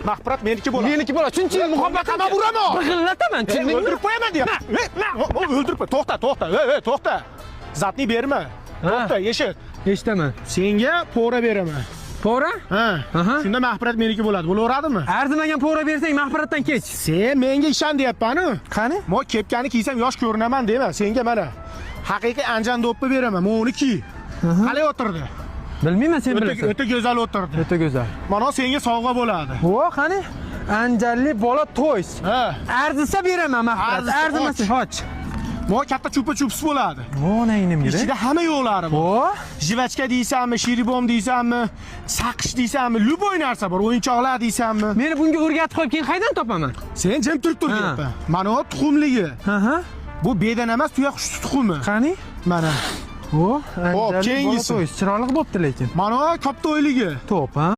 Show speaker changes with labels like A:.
A: Mahpirat meniki bo'ladi.
B: Meniki bo'ladi. Shuncha yil muhabbat
A: Hamma uraman.
B: Big'illataman, tushundingmi?
A: O'ldirib qo'yaman deyapman. O'ldirib qo'y. To'xta, to'xta. Ey, ey, to'xta. Задний berma. To'xta, eshit.
B: Eshitaman.
A: Senga pora beraman.
B: Pora?
A: Ha.
B: Aha.
A: Shunda mahpirat meniki bo'ladi. Bo'laveradimi?
B: Arzimagan pora bersang, mahpiratdan kech.
A: Sen menga ishon deyapman-ku.
B: Qani?
A: Mo kepkani kiysam yosh ko'rinaman dema. Senga mana haqiqiy anjan do'ppi beraman. Mo uni kiy. Qalay o'tirdi?
B: Bilmayman, sen
A: O'ta
B: bilasan.
A: o'ta go'zal o'tirdi.
B: O'ta go'zal.
A: Mana senga sovg'a bo'ladi.
B: Vo, qani? Anjanli bola toys.
A: Ha.
B: Arzisa beraman mahpirat.
A: Arzisa,
B: Arzimasa, och.
A: Mo katta chupa chups bo'ladi.
B: Vo, nima kerak?
A: Ichida hamma yo'lari bor.
B: Vo,
A: Жвачка deysanmi, shiribom deysanmi, saqish deysanmi, любой narsa bor, o'yinchoqlar deysanmi.
B: Meni bunga o'rgatib qo'yib, keyin qaydan topaman?
A: Sen jim turib tur
B: Ha.
A: deyapman. Mana bu tuxumligi.
B: Ha ha.
A: Bu bedan emas, tuya qush tuxumi.
B: Qani?
A: Mana.
B: Vo,
A: Hop,
B: anjanli bola
A: keyingisi.
B: toys. Chiroyli bo'pti lekin.
A: Mana bu katta o'yligi.
B: To'p, ha?